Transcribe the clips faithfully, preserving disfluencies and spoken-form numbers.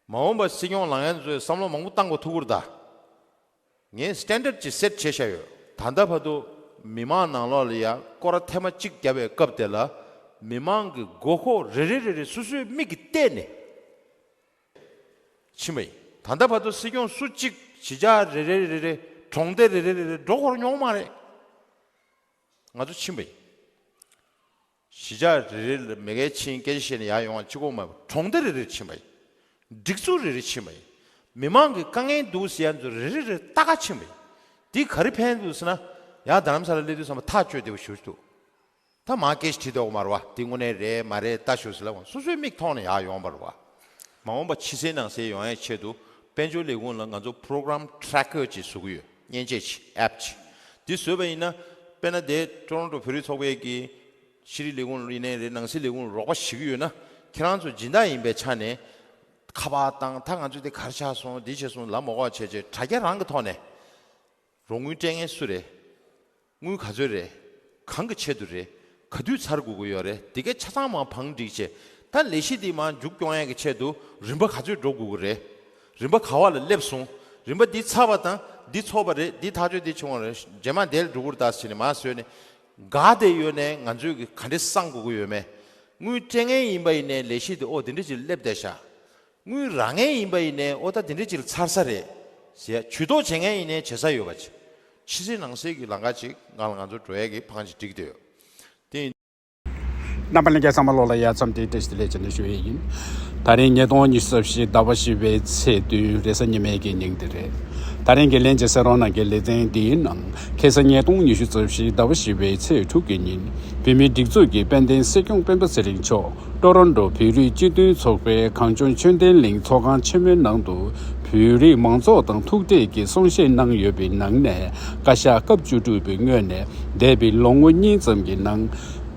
མ་འོངས་པ་སྲིད་སྐྱོང་ལངས་མཁན་ཚོས་བསམ་བློ་མང་པོ་བཏང་དགོས་ཐུག་གི་རེད་ད། ངས་སི་ཊན་ཌར་ཌི་ཅིག་སེ་ཊི་བྱས་བཞག་ཡོད། ད་ལྟ་བར་དུ་མི་མང་ནང་ལོགས་ལ་ཡ་སྐོར་ར་ཐེངས་མ་གཅིག་བརྒྱབ་པའི་སྐབས་དེ་ལ་མི་མང་གི་མགོ་ཁོག་རེ་རེ་རེ་རེ་སོ་སོའི་མིག་གིས་བལྟས་ནས་ཕྱིན་པ་ཡིན། ད་ལྟ་བར་དུ་སྲིད་སྐྱོང་སུ་གཅིག་གཞིས་ཆགས་རེ་རེ་རེ་རེ་གྲོང་སྡེ་རེ་རེ་རེ་རེ་འགྲོ་དགོས་མྱོང་མ་རེད། ང་ཚོ་ཕྱིན་པ་ཡིན། གཞིས་ཆགས་རེ་རེ་ལ་མི་སྒེར་ཕྱིན་སྐད་ཆ་བཤད་ནས་ཡར་ཡོང་བ་གཅིག་པོ་མ་གྲོང་སྡེ་རེ་རེར་ཕྱིན་པ་ཡིན། སྒྲིག་འཛུགས་རེ་རེར་ཕྱིན་པ་ཡིན། མི་མང་གི་དཀའ་ངལ་འདུག་ཟེར་ཡ་ཚོ་རེ་རེ་རེ་ལྟ་ག་ཕྱིན་པ་ཡིན། འདི་ག་རེ་ཕན་འདུག་ཟེར་ན། ཡར་རྡ་རམ་ས་ལ་སླེབས་དུས་ཙམ་པ་ཐག་གཅོད་བདེ་པོ་ཞེ་པོ་ཅིག་འདུག་ད་མར་སྐད་ཆ་དྲིས་འདུག་མ་རེད་བ། འདི་དངོས་གནས་རེད་མ་རེད་ལྟ་ཤོག་ཟེར་ལབ་པ་སོ་སོའི་མིག་མཐོང་ནས་ཡར་ཡོང་བ་རེད་བ། མ་འོངས་པ་ཕྱི་གསལ་ནང་གསལ་ཡོང་ཡའི་ཆེད་དུ་དཔལ་འབྱོར་ལས་ཁུངས་ལ་ང་ཚོ་པོ་རོ་གྷ་རམ་ཊེ་རེག་ཀར་ཅིག་བཟོ་གི་ཡོད། མཉེན་ཆས་ཅིག་ཨེབ་ཅིག་འདི་བཟོས་པ་ཡིན་ན། དཔེར་ན་དེ་ཊོ་རོན་ཊོ་བོད་རིགས་ཚོགས་པའི་གི་ཤེས་རིག་ལས་ཁུངས་ཡིན་ནའི་རེད། ནང་སྲིད་ལས་ཁུངས་རོགས་པ་ཞུ་གི་ཡོད་ན། ཁྱེད་རང་ཚོ་སྦྱིན་བདག་ཡིན་པའི་ཆ་ནས་ཁ་པར་བཏང་། ད་ང་ཚོས་དེ་ག་རེ་ཆགས་སོང་། འདི་བྱས་སོང་ལབ་མ་དགོས་པ་བྱས་བྱས་དྲ་རྒྱ་རང་གི་ཐོག་ནས། རོགས་དངུལ་སྤྲད་མཁན་སུ་རེད། དངུལ་ག་ཚོད་རེད། གང་གི་ཆེད་དུ་རེད། ག་དུས་ཚར་དགོས་ཀྱི་ཡོད་རེད། དེ་གའི་ཆ་ཚང་མ་བང་བསྒྲིགས་བྱས། ད་ལས་གཞི་འདི་མར་མཇུག་སྐྱོང་ཡས་ཀྱི་ཆེད་དུ་རིན་པ་ག་ཚོད་འགྲོ་དགོས་ཀྱི་རེད། རིན་པ་ག་བ་ལ་སླེབས་སོང་། རིན་པ་འདི་ཚར་བ་དང་འདི་ཚོགས་པ་རེད། འདི་ཐག་གཅོད་འདི་བྱུང་བ་རེད། རྗེས་མ་དེ་ལ་འགྲོ་གི་རེད་ད་ཟེར་ནས་མར་བཟོས་ནས། འགག་བསྡད་ཡོད་ནའི་ང་ཚོས་ཀྱི་ག་འདྲས་བསང་དགོས་ཀྱི་ཡོད་མེད། དངུལ་སྤྲད་མཁན་ཡིན་པ་ཡིན་ནའི་ལས་གཞི་འདི་ཨོ་དེ་འདྲས་ཅིག་སླེབས་བསྡད་ཤག་དངུལ་རག་མཁན་ཡིན་པ་ཡིན་ནའི་ཨོ་ད་དེ་འདྲས་ཅིག་ལ་ཚར་ས་རེད་ཟེར་ཡ། ཇུས་གཏོགས་བྱེད་མཁན་ཡིན་ནའི་བྱེད་ས་ཡོད་པ་ཅིག་ཕྱི་གསལ་ནང་གསལ་གྱི་ལམ་ཁ་ཅིག་སྒང་ལ་ང་ཚོ་འགྲོ་ཡས་ཀྱི་བང་ཅིག་བསྒྲིགས་བསྡད་ཡོད། དེ་ཡིན། རྣམ་པ་ལྷན་རྒྱས་ཚང་མ་ལོག་ལ་ཡ་མཚམས་འདིའི་བཀྲ་ཤིས་བདེ་ལེགས་བྱས་ནས་ཞུ་ཡས་ཡིན། ད་རིང་ཉིས་སྟོང་ཉི་ཤུ་རྩ་བཞི་ཟླ་བ་བཞི་པའི་ཚེས་བདུན་རེས་གཟའ་ཉི་མའི་གི་ཉིན་དེ་རེད། ད་རིང་གི་ལྷན་རྒྱས་གསན་རོགས་གནང་གི་ལེ་ཚན་འདིའི་ནང་ཁ་སང་ཉིས་སྟོང་ཉི་ཤུ་རྩ་བཞི་ཟླ་བ་བཞི་པའི་ཚེས་དྲུག་གི་ཉིན་བོད་མིའི་སྒྲིག་འཛུགས་ཀྱི་དཔལ་ལྡན་སྲིད་སྐྱོང་སྤེན་པ་ཚེ་རིང་མཆོག་ཊོ་རོན་ཊོ་བོད་རིགས་སྤྱི་མཐུན་ཚོགས་པའི་གངས་ལྗོངས་ཆོས་ལྡན་གླིང་ཚོགས་ཁང་ཆེན་མོའི་ནང་དུ་བོད་རིགས་མང་ཚོགས་དང་ཐུག་འཕྲད་ཀྱིས་གསུང་བཤད་གནང་ཡོད་པའི་ནང་ནས། བཀའ་ཤག་སྐབས་བཅུ་དྲུག་པའི་སྔོན་ནས་འདས་པའི་ལོ་ངོ་གཉིས་ཙམ་གྱི་ནང་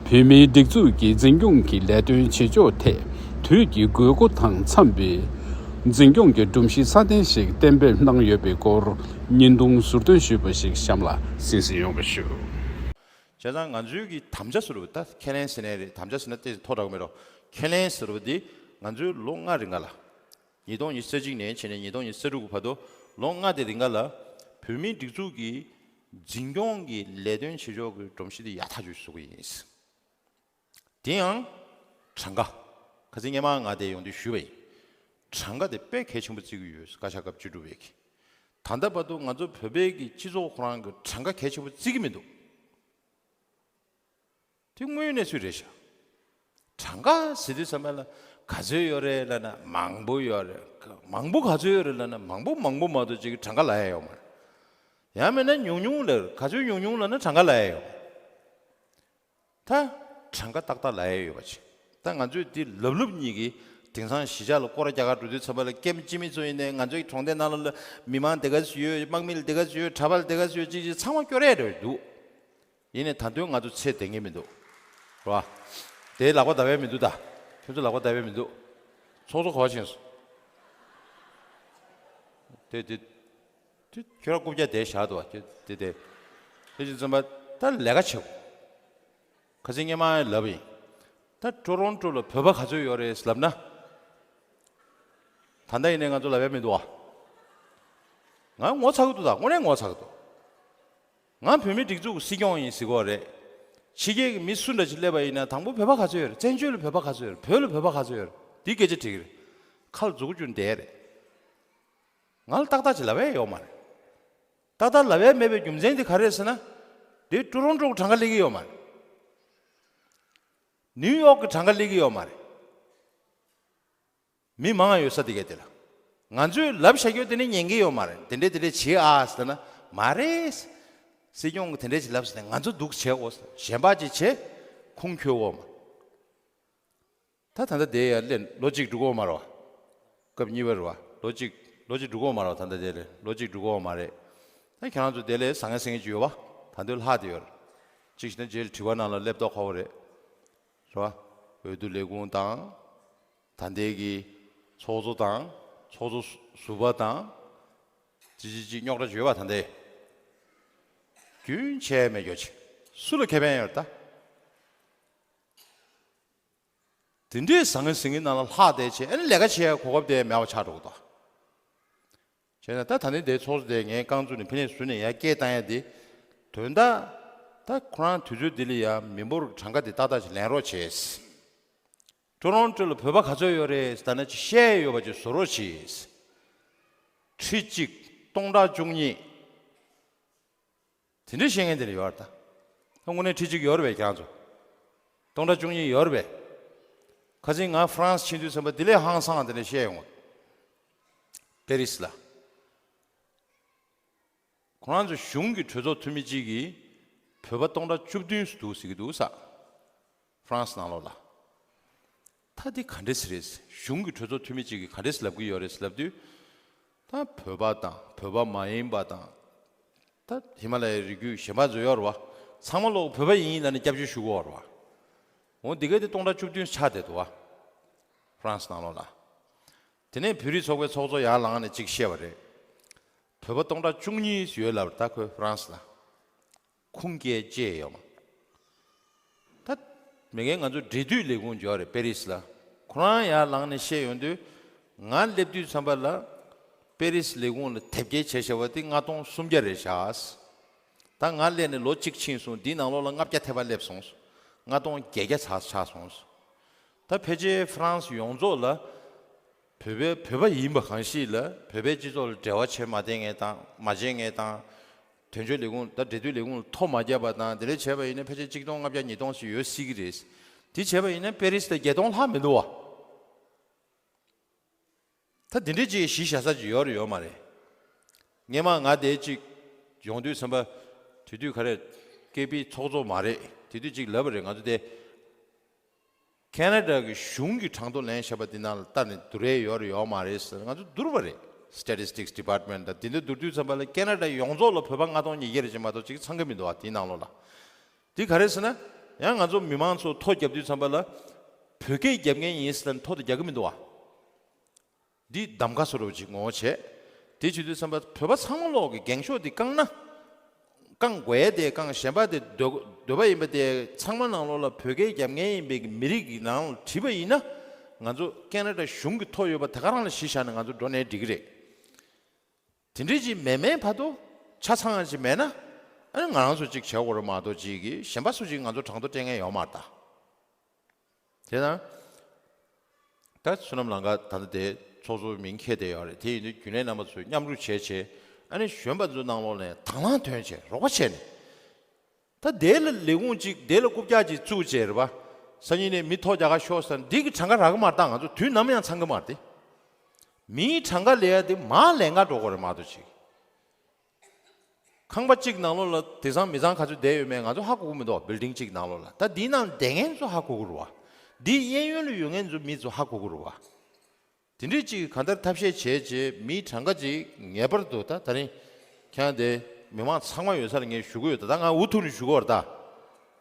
བོད་མིའི་སྒྲིག་འཛུགས་ཀྱི་འཛིན་སྐྱོང་གི་ལས་དོན་བྱེད་ཕྱོགས་ཐད་དུས་ཀྱི་དགོས་མཁོ་དང་འཚམ་པའི་འཛིན་སྐྱོང་གི་སྒྲོམ་གཞི་སྲ་བརྟན་ཞིག་གཏན་འབེབས་གནང་ཡོད་པའི་སྐོར་བརྙན་ཐུང་ཟུར་འདོན་ཞུས་པ་ཞིག་གཤམ་ལ་གསན་གཟིགས་ཡོང་བ་ཞུ། བྱས་ཙང་ང་ཚོའི་གི་དམ་བཅའ་ཟེར་བ་ད་ཁས་ལེན་ཟེར་ནའི་རེད། དམ་བཅའ་ཟེར་ན་ཏོག་ཙམ་མཐོ་དྲགས་མེད་རོགས། ཁས་ལེན་ཟེར་བ་འདི་ང་ཚོའི་ལོ་ལྔ་རིང་ག་ལ། ཉིས་སྟོང་ཉི་ཤུ་རྩ་གཅིག་ནས་བྱས་ནས་ཉིས་སྟོང་ཉི་ཤུ་རྩ་དྲུག་བར་དུ་ལོ་ལྔ་དེ་རིང་ག་ལ་བོད་མིའི་སྒྲིག་འཛུགས་ཀྱི་འཛིན་སྐྱོང་གི་ལས་དོན་བྱེད་ཕྱོགས་ཀྱི་སྒྲོམ་གཞི་དེ་ཡག་ཐག་ཆོད་བཟོ་གི་ཡིན། དེ་ཡང་གྲངས་ཀ། ཁ་སང་སྔོན་མ་ང་དེ་ཡོང་དུས་ཞུས་པ་ཡིན། གྲངས་ཀ་དེ་དཔེ་གལ་ཆེན་པོ་བརྩི་གི་ཡོད། བཀའ་ཤག་སྐབས་བཅུ་དྲུག་པའི་གི། ད་ལྟ་བར་དུ་ང་ཚོ་བོད་པའི་གི་སྤྱི་ཚོགས་ཁོ་རང་གི་གྲངས་ཀ་གལ་ཆེན་པོ་བརྩི་གི་མི་འདུག་དེ་དངོས་ཡོད་གནས་ཚུལ་རེད་ཤག་གྲངས་ཀ་ཟེར་དུས་ཙམ་པ་ལ་ག་ཚོད་ཡོད་རེད་ལབ་ན་མང་པོ་ཡོད་རེད། མང་པོ་ག་ཚོད་ཡོད་རེད་ལབ་ན་མང་པོ་མང་པོ་མ་གཏོགས་ཅིག་གྲངས་ཀ་ལབ་ཡ་ཡོད་མ་རེད། ཡང་མིན་ན་ཉུང་ཉུང་ལབ་རེད། ག་ཚོད་ཉུང་ཉུང་ལབ་ན་གྲངས་ཀ་ལབ་ཡ་ཡོད་མ་རེད། ད་གྲངས་ཀ་ཏག་ཏག་ལབ་ཡ་ཡོད་པ་ཅིག་ད་ང་ཚོས་འདི་ལབ་ལབ་གཉིས་ཀྱིས་དེང་སང་གཞིས་ཆགས་ལ་སྐོར་ར་རྒྱག་གར་འགྲོ་དུས་ཙམ་པ་ལ་ཀེམ་སྤྱི་མི་ཚོ་ཡིན་ནའི་ང་ཚོའི་གྲོང་སྡེ་ནང་ལ་མི་མང་དེ་ག་ཚོད་ཡོད། དམག་མི་ལ་དེ་ག་ཚོད་ཡོད། གྲྭ་པ་ལ་དེ་ག་ཚོད་ཡོད། ཅིག་ཅིག་ཚང་མ་སྐྱོར་ཡ་འདྲ་བོ་འདུག་ཡིན་ནའི་ད་དུང་ང་ཚོ་ཚད་ལྡན་གྱི་མི་འདུག་རེད་བ། དེའི་ལག་པ་བརྡབ་ཡ་མི་འདུག་ད་ཁྱོད་ཚོ་ལག་པ་བརྡབ་ཡ་མི་འདུག་ཚོགས་གཙོ་ག་པར་ཕྱིན་སོང་། དེ་དེ་དེ་ཁྱོད་རང་རྐུབ་བཀྱག་དེ་བཞག་འདུག་བ། ཁྱོད་དེ་དེ་དེ་ཅིག་ཙམ་པ་ད་ལས་ཀ་བྱེད། ཁ་སང་སྔོན་མ་ལབ་ཡིན། ད་ཊོ་རོན་ཊོ་ལ་བོད་པ་ག་ཚོད་ཡོད་རེད་ལབ་ན། ད་ལྟ་ཡིན་ནའི་ང་ཚོ་ལབ་ཡ་མི་འདུག་བ། ང་ངོ་ཚ་གི་འདུག་ད་དངོས་གནས་ངོ་ཚ་གི་འདུག་ང་བོད་མི་སྒྲིག་འཛུགས་ཀྱི་སྲིད་སྐྱོང་ཡིན་ཟེར་གྱི་ཡོད་རེད། ཕྱི་རྒྱལ་གྱི་མི་སུ་འདྲ་ཞིག་སླེབས་པ་ཡིན་ན་དང་པོ་བོད་པ་ག་ཚོད་ཡོད་རེད། བཙན་བྱོལ་ལ་བོད་པ་ག་ཚོད་ཡོད་རེད། བོད་ལ་བོད་པ་ག་ཚོད་ཡོད་རེད། འདི་སྐད་ཆ་དྲིས་ཀྱི་རེད། ཁ་ལ་མཛུབ་གུ་གྱོན་བསྡད་རེད། ང་ལ་ཏག་ཏག་ཅིག་ལབ་ཡ་ཡོད་མ་རེད། ཏག་ཏག་ལབ་ཡ་མེད་པའི་རྒྱུ་མཚན་དེ་ག་རེ་རེད་ཟེར་ན། དེ་ཊོ་རོན་ཊོ་གྲངས་ཀ་སླེབས་ཀྱི་ཡོད་མ་རེད། ནིའུ་ཡོག་གི་གྲངས་ཀ་སླེབས་ཀྱི་ཡོད་མ་རེད། མི་མང་ཡོད་ས་དེ་ག་དེ་ལ། ང་ཚོས་ལབ་བཞག་རྒྱུ་དེ་ནི་ཉན་གྱི་ཡོད་མ་རེད། དེ་འདྲས་དེ་འདྲས་བྱེད་ཨ་ཟེར་ན་མ་རེད། སྲིད་སྐྱོང་གིས་དེ་འདྲས་ཅིག་ལབ་ཟེར་ནས་ང་ཚོ་སྡུག་བྱེད་འོ་ཟེར། གཞན་པ་ཅིག་བྱེད། ཁུངས་འཁྱོལ་འོ་མ། ད་ད་ལྟ་དེ་ཡར་སླེབས་ལོ་གཅིག་འགྲོ་གི་ཡོད་མ་རེད་བ། སྐབས་གཉིས་པ་རེད་བ། ལོ་གཅིག་ལོ་གཅིག་འགྲོ་གི་ཡོད་མ་རེད་བ། ད་ལྟ་དེ་ལས་ལོ་གཅིག་འགྲོ་གི་ཡོད་མ་རེད། ད་ཁྱེད་རང་ཚོ་དེ་ལས་བཟང་ངན་སེང་གེ་ཅིག་ཡོད་བ། ད་དུང་ལྷག་བསྡད་ཡོད་རེད། གཅིག་བྱས་ན་རྗེས་ལ་དྲི་བ་ནང་ལ་སླེབས་མདོག་ཁ་པོ་རེད། རེད་བ། འོས་བསྡུ་ལས་ཁུངས་དང་། ད་ལྟའི་གི་ཚོགས་གཙོ་དང་ཚོགས་གཙོ་ཟུར་པ་དང་། ཅི་ཅི་ཅི་རྙོག་དྲ་བྱོས་པ་ད་ལྟའི། རྒྱུན་ཆད་མེད་རྒྱུ་ཆེ། སུ་ལ་ཁེ་ཕན་ཡོད་ད། དེ་འདྲའི་ཟང་ངེ་ཟིང་ངེ་ནང་ལ་ལྷག་བསྡད་བྱས། ཨ་ནི་ལས་ཀ་བྱེད་ཡ་གོ་སྐབས་དེ་མེད་པ་ཆགས་འགྲོ་གི་འདུག་བྱས་ན་ད་ད་ནི་དེའི་ཚོགས་གཙོ་དེ་ངས་རྐང་བཙུགས་ནས་ཕི་ནས་ཟུར་ནས་ཡར་སྐད་བཏང་ཡ་དེ། དོན་དག་ད་ཁོ་རང་དུས་ཚོད་འདི་ལ་ཡ་མི་འབོར་གྱི་གྲངས་ཀ་དེ་ཏག་ཏག་ཅིག་ལེན་རོགས་བྱས། ཀྲོ་རོན་ཀྲོ་ལ་བོད་པ་ག་ཚོད་ཡོད་རེད་ཟེར་ན། ཅིག་བཤད་ཡ་ཡོད་པ་ཅིག་བཟོ་རོགས་བྱས། ཁྲི་གཅིག་སྟོང་ཕྲག་བཅུ་གཉིས། དེ་འདྲའི་བཤད་མཁན་དེ་འདྲ་ཡོད་རེད་ད། ད་དངོས་གནས་ཁྲི་གཅིག་ཡོད་རེད་པས། ཁྱེད་རང་ཚོ་སྟོང་ཕྲག་བཅུ་གཉིས་ཡོད་རེད་པས། ཁ་སང་ང་ཧྥ་རན་སི་ཕྱིན་དུས་ཙམ་པ་དེ་ལས་ཧང་སང་དེ་འདྲ་བཤད་ཡོང་། པེ་རི་སི་ལ། ཁོ་རང་ཚོ་གཞུང་གི་གྲོས་ཚོགས་འཐུས་མི་གཅིག་གིས་བོད་པ་སྟོང་ཕྲག་བཅུ་བདུན་ཙམ་འདུག་ཟེར་གྱི་འདུག་ས། ཧྥ་རན་སི་ནང་ལོགས་ལ། ད་འདི་ག་འདྲས་རེད། གཞུང་གི་གྲོས་ཚོགས་འཐུས་མི་གཅིག་གིས་ག་འདྲས་ལབ་ཀྱི་ཡོད་རེད་ལབ་དུས། ད་བོད་པ་དང་བོད་པ་མ་ཡིན་པ་དང་། ད་ཧི་མ་ལ་ཡའི་རི་རྒྱུད་གཞན་པ་ཚོ་ཡོད་རེད་པ། ཚང་མ་ལོག་བོད་པ་ཡིན་ལབ་ནས་སྐྱབས་བཅོལ་ཞུ་གི་ཡོད་རེད་པ། འོ་འདི་ག་དེ་སྟོང་ཕྲག་བཅུ་བདུན་ཆགས་བསྡད་འདུག་པ། ཧྥ་རན་སི་ནང་ལོགས་ལ། དེ་ནས་བོད་རིགས་ཚོགས་པའི་ཚོགས་གཙོ་ཡར་ལངས་ནས་གཅིག་བཤད་པ་རེད། བོད་པ་སྟོང་ཕྲག་བཅུ་གཉིས་ཡོད་ལབ་རེད་ད་ཁོས་ཧྥ་རན་སི་ལ། ཁུངས་སྐྱེལ་བཅས་ཡོད་མ། ད་མི་ངན་ང་ཚོ་འབྲེལ་མཐུད་ལས་ཁུངས་འབྱོར་རེད་པེ་རི་སི་ལ། ཁོ་རང་ཡར་ལངས་ནས་བཤད་ཡོང་དུས། ང་སླེབས་དུས་ཙམ་པ་ལ་པེ་རི་སི་ལས་ཁུངས་ལ་དེབ་སྐྱེལ་བྱས་བཞག་པ་དེ་ལྔ་སྟོང་སུམ་བརྒྱ་རེད་བཞག་ད་ང་སླེབས་ནས་ལོ་གཅིག་ཕྱིན་སོང་། འདིའི་ནང་ལོགས་ལ་ལྔ་བརྒྱ་ཐེབས་པ་སླེབས་སོང་། ལྔ་སྟོང་བརྒྱད་བརྒྱ་ཆགས་ཆགས་སོང་། ད་ཕལ་ཆེར་ཧྥ་རན་སི་ཡོངས་རྫོགས་ལ། བོད་པའི་བོད་པ་ཡིན་པ་གང་ཞིག་ལ་བོད་པའི་སྤྱི་ཚོགས་ལ་འབྲེལ་བ་བྱེད་མ་བསྡད་མཁན་དང་མ་བྱེད་མཁན་དང་། དོན་གཅོད་ལས་ཁུངས་དང་འབྲེལ་མཐུད་ལས་ཁུངས་ལ་ཐོ་མ་བརྒྱབ་པ་དང་། དེ་འདྲ་བྱས་པ་ཡིན་ན་ཕལ་ཆེར་གཅིག་སྟོང་ལྔ་བརྒྱ་ཉིས་སྟོང་ཞིག་ཡོད་སྲིད་ཀྱི་རེད། དེ་བྱས་པ་ཡིན་ན་པེ་རི་སི་ལ་བརྒྱད་སྟོང་ལྷག་མི་འདུག་བ། ད་དེ་འདྲའི་ཅིག་གཞི་བཞག་ས་ཅིག་ཡོད་རེད་ཡོད་མ་རེད། སྔས་མ་ང་དེ་ཅིག་ཡོང་དུས་ཙམ་པ། དེ་དུས་ག་རེ། ཀེ་པི་ཚོགས་གཙོ་མ་རེད། དེ་དུས་ཅིག་ལབ་པ་རེད། ང་ཚོ་དེ་ཁེ་ན་ཌ་གི་གཞུང་གི་གྲངས་ཐོ་ལེན་བཞག་པ་དེ་ནང་ལ་ལྟ་ནས་བསྡུར་ཡས་ཡོད་རེད་ཡོད་མ་རེད་ཟེར། ང་ཚོ་བསྡུར་བ་རེད། Statistics Department དང་དེ་འདྲ་བསྡུར་དུས་ཙམ་པ་ལ་ཁེ་ན་ཌ་ཡོངས་རྫོགས་ལ་བོད་པ་ལྔ་སྟོང་ཉིས་བརྒྱ་རེ་ཅིག་མ་གཏོགས་ཅིག་ཚང་གི་མི་འདུག་བ་དེའི་ནང་ལོགས་ལ། དེ་ག་རེ་ཟེར་ན། ཡང་ང་ཚོ་མི་མང་ཚོ་ཐོ་བརྒྱབ་དུས་ཙམ་པ་ལ། བོད་སྐད་རྒྱབ་མཁན་ཡིན་ཟེར་ནས་ཐོ་དེ་རྒྱག་གི་མི་འདུག་བ། འདི་གདམ་ག་བཟོ་འདྲ་བོ་ཅིག་ངོ་བོ་བྱས། དེ་བྱེད་དུས་ཙམ་པ་བོད་པ་ཚང་མ་ལོག་གི་འགེངས་ཤོག་འདི་བཀང་ན། བཀང་དགོས་ཡ་དེ་བཀང་། གཞན་པ་དེ་འདོད་འདོད་པ་ཡིན་པ་དེ་ཚང་མ་ནང་ལོགས་ལ་བོད་སྐད་རྒྱབ་མཁན་ཡིན་པའི་མི་རིགས་ཀྱི་ནང་ལ་བྲིས་པ་ཡིན་ན། ང་ཚོ་ཁེ་ན་ཌ་གཞུང་གི་ཐོ་ཡོད་པ་དེ་ག་རང་ལ་གཞི་བཞག་ནས་ང་ཚོ་འགྲོ་ནའི་འགྲིག་གི་རེད། དེ་འདྲའི་ཅིག་མེད་མེད་བར་དུ་ཆ་ཚང་ཅིག་མེད་ན། ཨ་ནི་ང་རང་ཚོ་ཅིག་བྱེད་དགོས་རེད་མ་གཏོགས་ཅིག་གིས་གཞན་པ་སུ་ཅིག་ང་ཚོ་གྲངས་ཐོ་སྤྲད་མཁན་ཡོད་མ་རེད་ད། དེ་ན། ད་བསོད་ནམས་ལང་ཀ་ད་ལྟ་དེ་ཚོགས་གཙོའི་མིང་འཁྱེར་བསྡད་ཡོད་རེད། དེ་ཡིན་དུས་རྒྱུན་ལས་རྣམ་པ་ཚོས་མཉམ་རུབ་བྱས་བྱས། ཨ་ནི་གཞོན་པ་ཚོའི་ནང་ལོགས་ནས་དང་བླངས་ཐོན་བྱས་རོགས་པ་བྱས་ནས། ད་དེ་ལ་ལས་ཁུངས་གཅིག་དེ་ལ་རྐུབ་བཀྱག་ཅིག་བཙུགས་བྱས་རེད་པ། སང་ཉིན་ནས་མི་ཐོ་རྒྱག་ག་ཤོག་ཟེར་ན་འདི་གི་གྲངས་ཀ་རག་གི་མ་རེད་ད། ང་ཚོ་དུས་ནམ་ཡང་ཚང་གི་མ་རེད་དེ། མིའི་གྲངས་ཀ་ལེན་ཡ་དེ་མར་ལེན་ག་འགྲོ་དགོས་རེད་མ་གཏོགས་ཅིག་ཁང་པ་གཅིག་ནང་ལོགས་ལ་དེང་སང་མི་ཚང་ག་ཚོད་བསྡད་ཡོད་མེད་ང་ཚོ་ཧ་གོ་གི་མི་འདུག་བ། བིལ་ཌིང་གཅིག་ནང་ལོགས་ལ། ད་འདིའི་ནང་བསྡད་མཁན་ཚོ་ཧ་གོ་གི་རེད་བ། འདིའི་གཡས་གཡོན་ལ་ཡོད་མཁན་ཚོ་མི་ཚོ་ཧ་གོ་གི་རེད་བ། དེ་འདྲས་ཅིག་གང་ལྟར་ཐབས་ཤེས་བྱས་བྱས་མིའི་གྲངས་ཀ་ཅིག་ངེས་པར་དུ། ད་ད་རིང་ཁྱེད་རང་དེ་མི་མང་ཚང་མ་ཡོད་ས་ལ་ངས་ཞུ་གི་ཡོད། ད་ད་ང་འུ་ཐུག་ནས་ཞུ་གི་ཡོད་རེད་ད།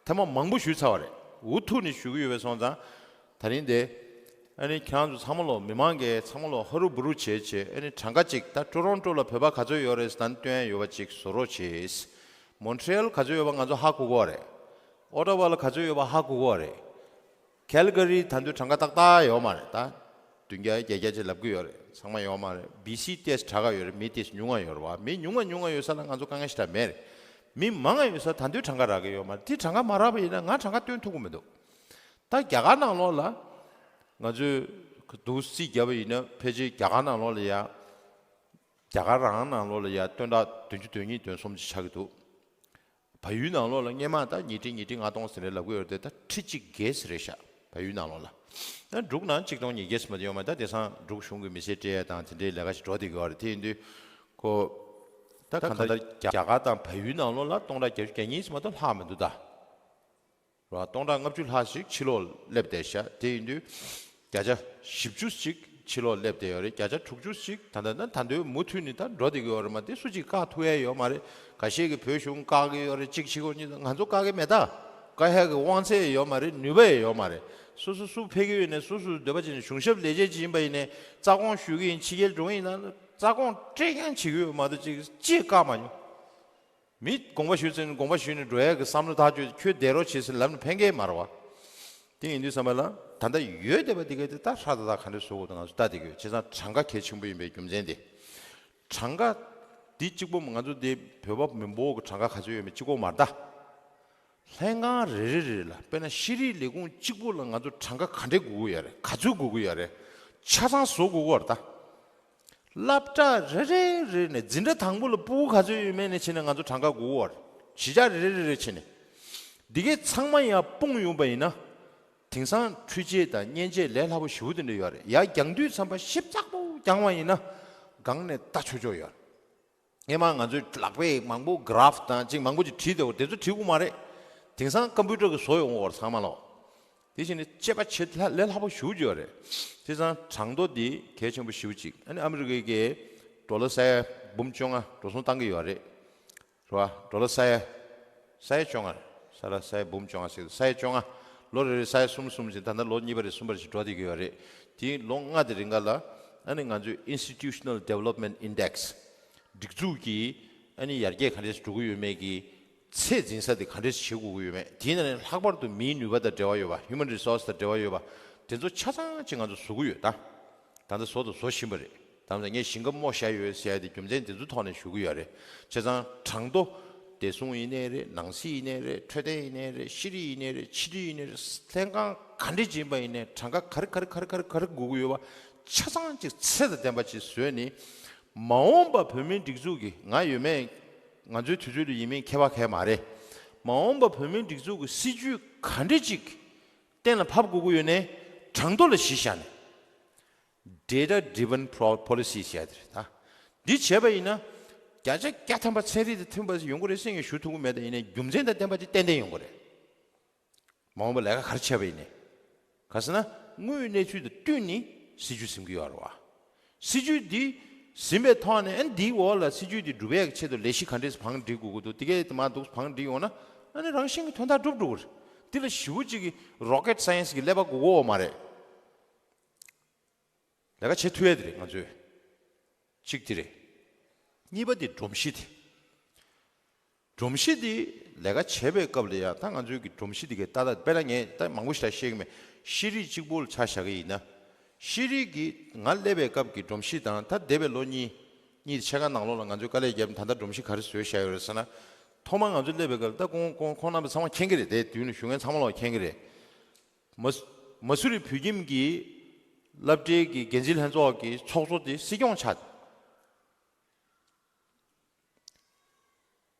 ཐེངས་མ་མང་པོ་ཞུས་ཚར་བ་རེད། འུ་ཐུག་ནས་ཞུ་གི་ཡོད་པས་སོང་ཙང་། ད་རིང་དེ་ཨ་ནི་ཁྱེད་རང་ཚོ་ཚང་མ་ལོ་མི་མང་གིས་ཚང་མ་ལོ་ཧ་རུ་བུ་རུ་བྱས་བྱས། ཨ་ནི་གྲངས་ཀ་ཅིག་ད་ཊོ་རོན་ཊོ་ལ་བོད་པ་ག་ཚོད་ཡོད་རེད་ཟེར་ད་སྟོན་ཡ་ཡོད་པ་ཅིག་བཟོ་རོགས་བྱེད། མོན་ཊི་རི་ཡལ་ག་ཚོད་ཡོད་པ་ང་ཚོ་ཧ་གོ་གི་ཡོད་རེད། ཨོ་ཊ་ཝ་ལ་ག་ཚོད་ཡོད་པ་ཧ་གོ་གི་ཡོད་རེད། ཁལ་ག་རི་ད་དུང་གྲངས་ཀ་ཏག་ཏག་ཡོད་མ་རེད་ད། བདུན་བརྒྱ་བརྒྱད་བརྒྱ་ཅིག་ལབ་ཀྱི་ཡོད་རེད། ཚང་མ་ཡོད་མ་རེད། བི་སི་ཏོག་ཙམ་དྲག་ག་ཡོད་རེད། མི་ཏོག་ཙམ་ཉུང་ང་ཡོད་རེད་བ། མི་ཉུང་ང་ཉུང་ང་ཡོད་ས་ལ་ང་ཚོ་དཀའ་ངལ་ཞེ་དྲག་མེད་རེད། མི་མང་ང་ཡོད་ས་ད་དུང་གྲངས་ཀ་རག་གི་ཡོད་མ་རེད། དེ་གྲངས་ཀ་མ་རག་པ་ཡིན་ན་ང་གྲངས་ཀ་སྟོན་ཐུབ་ཀྱི་མི་འདུག་ད་རྒྱ་གར་ནང་ལོགས་ལ་ང་ཚོས་འདུག་རྩིས་བརྒྱབ་པ་ཡིན་ན་ཕལ་ཆེར་རྒྱ་གར་ནང་ལོགས་ལ་ཡ། རྒྱ་གར་རང་ནང་ལོགས་ལ་ཡ་སྟོང་ཕྲག་བདུན་ཅུ་དོན་གཉིས་དོན་གསུམ་ཅིག་ཆགས་ཀྱི་འདུག་བལ་ཡུལ་ནང་ལོགས་ལ་སྔོན་མ་ད་ཉིས་ཁྲི་ཉིས་ཁྲི་ལྔ་སྟོང་ཟེར་ནས་ལབ་ཀྱི་ཡོད་རེད་དེ། ད་ཁྲི་གཅིག་བརྒལ་ཟེར་རེད་ཤག་བལ་ཡུལ་ནང་ལོགས་ལ། ད་འབྲུག་ནང་གཅིག་སྟོང་ཉིས་བརྒྱ་ཟེར་མ་དེ་ཡོད་མ་རེད། ད་དེང་སང་འབྲུག་གཞུང་གི་མི་སེར་སྤྲད་ཡ་དང་དེ་འདྲའི་ལས་ཀ་ཞིག་འགྲོ་བསྡད་ཀྱི་ཡོད་རེད། དེ་ཡིན་དུས་ཁོ། ད་གང་ལྟར་རྒྱ་གར་དང་བལ་ཡུལ་ནང་ལོགས་ལ་སྟོང་ཕྲག་བརྒྱད་ཅུ་གྱ་གཉིས་ཙམ་མ་གཏོགས་ལྷག་མི་འདུག་ད། རེད་བ། སྟོང་ཕྲག་ལྔ་བཅུ་ལྷག་ཞིག་ཕྱི་ལོགས་སླེབས་བསྡད་ཤག་དེ་ཡིན་དུས་བརྒྱ་ཆ་བཞི་བཅུ་ཞིག་ཕྱི་ལོགས་སླེབས་བསྡད་ཡོད་རེད། བརྒྱ་ཆ་དྲུག་ཅུ་ཞིག་ད་ལྟ་ན་ད་དུང་མུ་མཐུད་ནས་ད་འགྲོ་བསྡད་ཀྱི་ཡོད་རེད་མ་གཏོགས་སུ་གཅིག་བཀག་ཐུབ་ཡ་ཡོད་མ་རེད། འགའ་ཤས་ཀྱིས་བོད་གཞུང་བཀག་གི་ཡོད་རེད། གཅིག་བྱེད་དགོས་གཉིས། ང་ཚོ་བཀག་གི་མེད་ད། བཀག་ཡ་གི་དབང་ཚད་ཡོད་མ་རེད། ནུས་པ་ཡང་ཡོད་མ་རེད། སོ་སོ་སུ་ཕེབས་ཀྱི་ཡོད་ནས་སོ་སོ་འདོད་པ་བྱས་ནས་གཞུང་ཞབས་ལས་བྱེད་ཅིག་ཡིན་པ་ཡིན་ནས་རྩ་དགོངས་ཞུ་གི་ཡིན། ཕྱི་རྒྱལ་འགྲོ་གི་ཡིན་ན་རྩ་དགོངས་སྤྲད་རྐྱང་བྱེད་ཀྱི་ཡོད་མ་གཏོགས་ཅིག་ཅིག་བཀག་མ་མྱོང་། མི་དགོངས་པ་ཞུས་ཚེ་དགོངས་པ་ཞུས་ནས་འགྲོ་ཡ་གི་བསམ་བློ་ཐག་ཆོད། ཁྱོད་བསྡད་རོགས་བྱེད་ཟེར་ལབ་ནས་ཕན་གྱི་མ་རེད་བ། དེ་ཡིན་དུས་ཙམ་པ་ལ། ད་ལྟ་ཡོད་བསྡད་པ་དེ་གའི་དེ་ད་ཧྲ་ཏག་ཏག་ག་འདྲས་བཟོ་དགོས་འདུག་ང་ཚོ་ལྟ་བསྡད་ཀྱི་ཡོད། བྱས་ཙང་གྲངས་ཀ་གལ་ཆེན་པོ་ཡིན་པའི་རྒྱུ་མཚན་དེ། གྲངས་ཀ་འདི་གཅིག་པོ་ང་ཚོ་འདི་བོད་པ་མི་འབོར་གྱི་གྲངས་ཀ་ག་ཚོད་ཡོད་མེད་གཅིག་པོ་མ་རེད་ད། ལྷན་ཁང་རེ་རེ་རེ་ལ་དཔེར་ན་ཤེས་རིག་ལས་ཁུངས་གཅིག་པོ་ལ་ང་ཚོ་གྲངས་ཀ་ག་འདྲས་དགོས་ཀྱི་ཡོད་རེད། ག་ཚོད་དགོས་ཀྱི་ཡོད་རེད། ཆ་ཚང་བཟོ་དགོས་ཀྱི་ཡོད་རེད་ད། སློབ་གྲྭ་རེ་རེ་རེ་ནས་འཛིན་གྲྭ་དང་པོ་ལ་ཕྲུ་གུ་ག་ཚོད་ཡོད་མེད་ནས་བྱས་ནས་ང་ཚོ་གྲངས་ཀ་དགོས་ཀྱི་ཡོད་རེད། གཞིས་ཆགས་རེ་རེ་རེ་རེ་བྱས་ནས། འདི་གའི་ཚང་མ་ཡར་སྤུངས་ཡོང་པ་ཡིན་ན། དེང་སང་འཕྲུལ་ཆས་དང་མཉེན་ཆས་ལས་སླ་པོ་ཞེ་པོ་དེ་འདྲ་ཡོད་རེད། ཡར་རྒྱང་དུས་ཙམ་པ་ཞིབ་ཚགས་པོ་རྒྱང་བ་ཡིན་ན། སྒང་ནས་ལྟ་ཆོག་ཆོག་ཡོད་རེད། སྔས་མ་ང་ཚོའི་ལག་པས་མང་པོ་གྷ་རཕ་དང་ཅིག་མང་པོ་ཅིག་བྲིས་བསྡད་པ་དེ་ཚོ་བྲིས་དགོས་མ་རེད། དེང་སང་ཀམ་པུ་ཊར་གྱིས་བཟོ་ཡོང་གི་ཡོད་རེད་ཚང་མ་ལོ། དེ་བཞིན་ནི་དཔྱད་པ་བྱེད་ལས་སླ་པོ་ཞེ་པོ་ཅིག་ཡོད་རེད། བྱས་ཙང་གྲངས་ཐོ་འདི་གལ་ཆེན་པོ་ཞེ་པོ་ཅིག་ཨ་ནི་ཨ་མི་རི་ཀའི་གི་ཌོ་ལར་ས་ཡ་འབུམ་བཅོ་ལྔ་འགྲོ་སོང་བཏང་གི་ཡོད་རེད། རེད་བ། ཌོ་ལར་ས་ཡ། ས་ཡ་བཅོ་ལྔ། ས་ཡ་ས་ཡ་འབུམ་བཅོ་ལྔ་ཟེར་ས་ཡ་བཅོ་ལྔ། ལོ་རེ་རེ་ས་ཡ་གསུམ་གསུམ་ཟིན་ད་ལྟ་ལོ་གཉིས་པ་རེ་གསུམ་པ་རེ་ཞིག་འགྲོ་བསྡད་ཀྱི་ཡོད་རེད། དེའི་ལོ་ལྔ་དེ་རིང་ག་ལ་ཨ་ནི་ང་ཚོའི་Institutional Development Index སྒྲིག་འཛུགས་ཀྱི་ཨ་ནི་ཡར་རྒྱས་ག་འདྲས་འགྲོ་གི་ཡོད་མེད་ཀྱི་ཚད་འཛིན་ས་དེ་ག་འདྲས་བྱེད་དགོས་ཀྱི་ཡོད་མེད། དེའི་ནང་ནས་ལྷག་པར་དུ་མིའི་ནུས་པ་དང་འབྲེལ་བ་ཡོད་པ། Human Resource དང་འབྲེལ་བ་ཡོད་པ། དེ་ཚོ་ཆ་ཚང་ཅིག་ང་ཚོ་བཟོ་གི་ཡོད་ད། ད་ལྟ་བཟོ་དང་བཟོ་བཞིན་པ་རེད། ད་ལྟ་ངས་ཞིང་ཁ་རྨོ་བཞག་ཡོད་ཟེར་ཡ་དེ་རྒྱུ་མཚན་དེ་ཚོའི་ཐོག་ནས་ཞུ་གི་ཡོད་རེད། བྱས་ཙང་གྲངས་ཐོ། བདེ་སྲུང་ཡིན་ནའི་རེད། ནང་སྲིད་ཡིན་ནའི་རེད། འཕྲོད་བསྟེན་ཡིན་ནའི་རེད། ཤེས་རིག་ཡིན་ནའི་རེད། ཕྱི་དྲིལ་ཡིན་ནའི་རེད། ལྷན་ཁང་ག་འདྲས་ཅིག་ཡིན་པ་ཡིན་ནའི་གྲངས་ཀ་ག་རེ་ག་རེ་ག་རེ་ག་རེ་ག་རེ་དགོས་ཀྱི་ཡོད་པ་ཆ་ཚང་ཅིག་ཚད་དང་ལྡན་པ་ཅིག་བཟོས་ནས། མ་འོངས་པ་བོད་མིའི་སྒྲིག་འཛུགས་ཀྱི་ང་ཡོད་མེད། ང་ཚོའི་དུས་ཚོད་དུ་ཡིན་མིན་ཁྱད་པར་གང་མ་རེད། མ་འོངས་པ་བོད་མིའི་སྒྲིག་འཛུགས་ཀྱི་སྲིད་ཇུས་ག་འདྲས་ཅིག་གཏན་ལ་ཕབ་དགོས་ཀྱི་ཡོད་ནའི་གྲངས་ཐོ་ལ་གཞི་བཞག་ནས། Data driven pro- policy ཟེར་ཡ་དེ་རེད་ད། འདི་བྱས་པ་ཡིན་ན། བརྒྱ་ཆ་བརྒྱ་ཐམ་པ་ཚན་རིག་དང་མཐུན་པ་ཞིག་ཡོང་གི་རེད་ཟེར་ངས་ཞུ་ཐུབ་ཀྱི་མེད་དེ། ཡིན་ནའི་རྒྱུ་མཚན་དང་ལྡན་པ་ཅིག་ཏན་ཏན་ཡོང་གི་རེད། མ་འོངས་པ་ལས་ཀ་ག་རེ་བྱས་པ་ཡིན་ནའི། ག་ཟེར་ན། དངོས་ཡོད་གནས་ཚུལ་དང་བསྟུན་ནས་སྲིད་ཇུས་འཛིན་གྱི་ཡོད་རེད་བ། སྲིད་ཇུས་འདི་འཛིན་པའི་ཐོག་ནས་ཨ་ནི་འདིའི་འོག་ལ་སྲིད་ཇུས་འདི་འགྲུབ་ཡག་གི་ཆེད་དུ་ལས་གཞི་ག་འདྲས་བང་སྒྲིག་དགོས་ཀྱི་འདུག་དེ་གས་དེ་མ་འདུག་བང་སྒྲིག་ཡོང་ན་ཨ་ནི་རང་བཞིན་གྱི་དོན་དག་འགྲུབ་འགྲོ་གི་རེད། འདི་ལ་ཞེ་པོ་ཅིག་གི་rocket science གི་ཀླད་པ་དགོས་ཀྱི་ཡོད་མ་རེད། ལས་ཀ་བྱེད་ཐུབ་ཡ་དེ་རེད་ང་ཚོས། གཅིག་དེ་རེད། གཉིས་པ་དེ་སྒྲོམ་གཞི་དེ། སྒྲོམ་གཞི་དེ་ལས་ཀ་བྱེད་པའི་སྐབས་ལ་ཡ་ད་ང་ཚོའི་གི་སྒྲོམ་གཞི་དེ་གའི་ཏག་ཏག་དཔེར་ན་ངས་ད་མང་པོ་ཞིག་ལ་བཤད་གི་མེད། ཤེས་རིག་གཅིག་པོ་ལ་ཆ་བཞག་གི་ཡིན་ན། ཤེས་རིག་གི་ང་སླེབས་པའི་སྐབས་ཀྱི་སྒྲོམ་གཞི་དང་ད་འདས་པའི་ལོ་གཉིས། གཉིས་ཕྱེད་ཀ་ནང་ལོགས་ལ་ང་ཚོས་དཀའ་ལས་བརྒྱབ་ད་ལྟ་སྒྲོམ་གཞི་ག་རེ་བཟོས་བཞག་ཡོད་རེད་ཟེར་ན། ཐོག་མར་ང་ཚོ་སླེབས་པའི་སྐབས་ད་ཁོང་ཁོང་ཁོང་རྣམ་པ་ཚང་མ་མཁྱེན་གི་རེད། དེ་དུས་ནས་ཞུ་མཁན་ཚང་མ་ལོག་མཁྱེན་གི་རེད། མ་སུ- མ་སུ་རི་བོད་ཁྱིམ་གྱི་སློབ་གྲྭའི་གི་འགན་འཛིན་ལྷན་ཚོགས་ཀྱི་ཚོགས་གཙོ་དེ་སྲིད་སྐྱོང་ཆགས།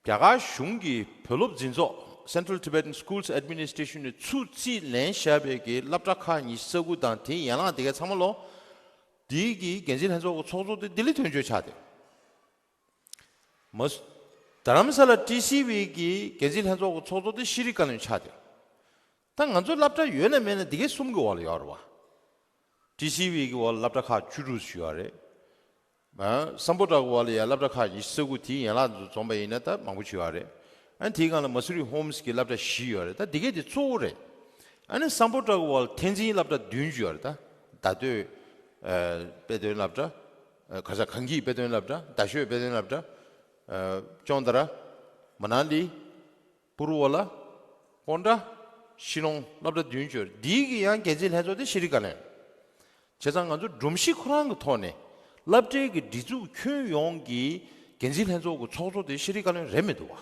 རྒྱ་གར་གཞུང་གི་བོད་སློབ་འཛིན་ཚོགས་Central Tibetan Schools Administration ནས་ཚུར་རྩིས་ལེན་བཞག་པའི་གི་སློབ་གྲྭ་ཁག་ཉི་ཤུ་རྩ་དགུ་དང་དེའི་ཡན་ལག་དེ་གའི་ཚང་མ་ལོ། དེའི་གི་འགན་འཛིན་ལྷན་ཚོགས་ཀྱི་ཚོགས་གཙོ་དེ་ལྡི་ལི་དོན་གཅོད་ཆགས་ཏེ། མ་སུ- རྡ་རམ་ས་ལ་ཊི་སི་ཝི་གི་འགན་འཛིན་ལྷན་ཚོགས་ཀྱི་ཚོགས་གཙོ་དེ་ཤེས་རིག་བཀའ་བློན་ཆགས་ཏེ། ད་ང་ཚོ་སློབ་གྲྭ་ཡོད་ན་མེད་ན་འདི་གའི་གསུམ་གྱི་འོག་ལ་ཡོད་རེད་བ། ཊི་སི་ཝི་གི་འོག་ལ་སློབ་གྲྭ་ཁག་བཅུ་དྲུག་ཞིག་ཡོད་རེད། ཨ་སམ་བྷོ་ཊ་གི་འོག་ལ་ཡང་སློབ་གྲྭ་ཁག་ཉི་ཤུ་རྩ་དགུ་དེའི་ཡན་ལག་འཛོམས་པ་ཡིན་ན་ད་མང་པོ་ཞིག་ཡོད་རེད། ཨ་ནི་དེའི་སྒང་ལ་མ་སུ་རི་ཧོམ་སི་གི་སློབ་གྲྭ་བཞི་ཡོད་རེད། ད་འདི་གའི་དེ་གཙོ་བོ་རེད། ཨ་ནི་སམ་བྷོ་ཊ་གི་འོག་ལ་ཐེན་ཙིན་སློབ་གྲྭ་བདུན་ཅིག་ཡོད་རེད་ད། རྡ་སྟོད། ཨ་དཔེ་སྟོན་སློབ་གྲྭ། ཨ་ག་ས་གངས་སྐྱིད་དཔེ་སྟོན་སློབ་གྲྭ། རྡ་ཤོད་དཔེ་སྟོན་སློབ་གྲྭ། ཨ་ཅོང་ཏ་ར། མ་ན་ལི། པུ་རུ་ཝ་ལ། ཀོན་ཏྲ། ཤི་ལོང་སློབ་གྲྭ་བདུན་ཅིག་ཡོད་རེད། འདིའི་གི་ཡང་འགན་འཛིན་ལྷན་ཚོགས་དེ་ཤེས་རིག་བཀའ་བློན། བྱས་ཙང་ང་ཚོ་སྒྲོམ་གཞི་ཁོ་རང་གི་ཐོག་ནས་སློབ་གྲྭའི་གི་སྒྲིག་འཛུགས་ཁྱོན་ཡོངས་ཀྱི་འགན་འཛིན་ལྷན་ཚོགས་ཀྱི་ཚོགས་གཙོ་དེ་ཤེས་རིག་བཀའ་བློན་རེད་མི་འདུག་བ།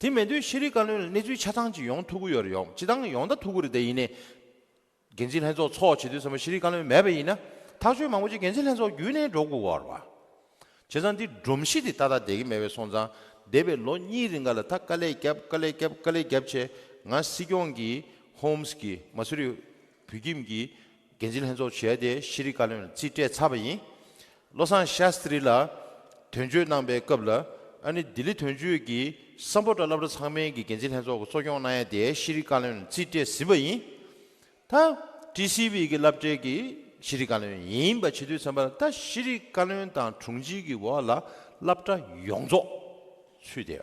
དེ་མེད་དུས་ཤེས་རིག་བཀའ་བློན་ལ་གནས་ཚུལ་ཆ་ཚང་ཅིག་ཡོང་ཐུབ་ཀྱི་ཡོད་རེད། ཡོང་སྤྱི་བཏང་ཡོང་ད་ཐུབ་ཀྱི་རེད་དེ། ཡིན་ནའི་འགན་འཛིན་ལྷན་ཚོགས་ཚོགས་བྱེད་དུས་ཙམ་པ་ཤེས་རིག་བཀའ་བློན་མེད་པ་ཡིན་ན་ཐག་གཅོད་མང་པོ་ཅིག་འགན་འཛིན་ལྷན་ཚོགས་བརྒྱུད་ནས་འགྲོ་དགོས་ཀྱི་ཡོད་རེད་བ། བྱས་ཙང་འདི་སྒྲོམ་གཞི་དེ་ཏག་ཏག་བསྡད་ཀྱི་མེད་པའི་སོང་ཙང་འདས་པའི་ལོ་གཉིས་རིང་ག་ལ་ད་དཀའ་ལས་བརྒྱབ་དཀའ་ལས་བརྒྱབ་དཀའ་ལས་བརྒྱབ་བྱས། ང་སྲིད་སྐྱོང་གི་ཧོམ་སི་གི་མ་སུ་རི་བོད་ཁྱིམ་གྱི་འགན་འཛིན་ལྷན་ཚོགས་བྱས་ཏེ་ཤེས་རིག་བཀའ་བློན་ལ་རྩིས་སྤྲད་ཚར་བ་ཡིན། བློ་བཟང་ཤཱསྟྲི་ལ་དོན་གཅོད་གནང་པའི་སྐབས་ལ་ཨ་ནི་ལྡི་ལི་དོན་གཅོད་ཀྱིས་སམ་བྷོ་ཊ་སློབ་གྲྭ་ཚང་མའི་གི་འགན་འཛིན་ལྷན་ཚོགས་ཀྱི་གཙོ་སྐྱོང་གནང་ཡ་དེ་ཤེས་རིག་བཀའ་བློན་ལ་རྩིས་སྤྲད་ཟིན་པ་ཡིན། ད་ཊི་སི་ཝི་གི་སློབ་གྲྭའི་གི་ཤེས་རིག་བཀའ་བློན་ཡིན་པ་བྱེད་དུས་ཙམ་པ་ལ་ད་ཤེས་རིག་བཀའ་བློན་དང་དྲུང་ཆེ་གི་འོག་ལ་སློབ་གྲྭ་ཡོངས་རྫོགས་ཚུད་དེ།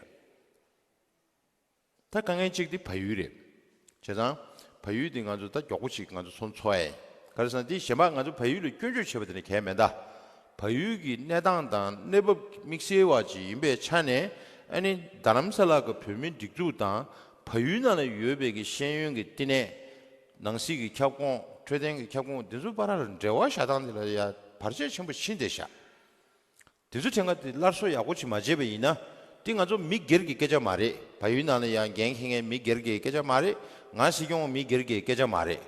ད་དཀའ་ངལ་གཅིག་དེ་བལ་ཡུལ་རེད། བྱས་ཙང་བལ་ཡུལ་དེ་ང་ཚོ་ད་མགྱོགས་པོ་ཞིག་ང་ཚོ་ཚོ་འཚོལ་ཡ་ཡིན། ག་རེ་ཟེར་ན་དེ་གཞན་པ་ང་ཚོ་བལ་ཡུལ་ལ་སྐྱོན་བརྗོད་བྱེད་པ་དེ་ནི་གལ་མེད་ད། བལ་ཡུལ་གྱི་གནས་སྟངས་དང་གནས་བབ་དམིགས་བསལ་བ་ཅིག་ཡིན་པའི་ཆ་ནས་ཨ་ནི་རྡ་རམ་ས་ལ་གི་བོད་མིའི་སྒྲིག་འཛུགས་དང་བལ་ཡུལ་ནང་ལ་ཡོད་པའི་གི་ཤེས་ཡོན་གྱི་བསྟི་གནས། ནང་སྲིད་ཀྱི་ཁྱབ་ཁོངས། འཕྲོད་བསྟེན་གྱི་ཁྱབ་ཁོངས་འདི་ཚོ་བར་ལ་འབྲེལ་བ་བཞག་སྟངས་འདི་ལ་ཡ་བར་ཆད་ཆེན་པོ་ཕྱིན་བསྡད་ཤག་དེ་ཚོ་ཐད་ཀར་དེ་སླར་གསོ་ཡག་པོ་ཅིག་མ་བྱས་པ་ཡིན་ན། དེ་ང་ཚོ་མི་སྒེར་གྱི་སྐད་ཆ་མ་རེད། བལ་ཡུལ་ནང་ལ་ཡང་འགན་འཁྱེར་མཁན་མི་སྒེར་གྱི་སྐད་ཆ་མ་རེད། ང་སྲིད་སྐྱོང་མི་སྒེར་གྱི་སྐད་ཆ་མ་རེད།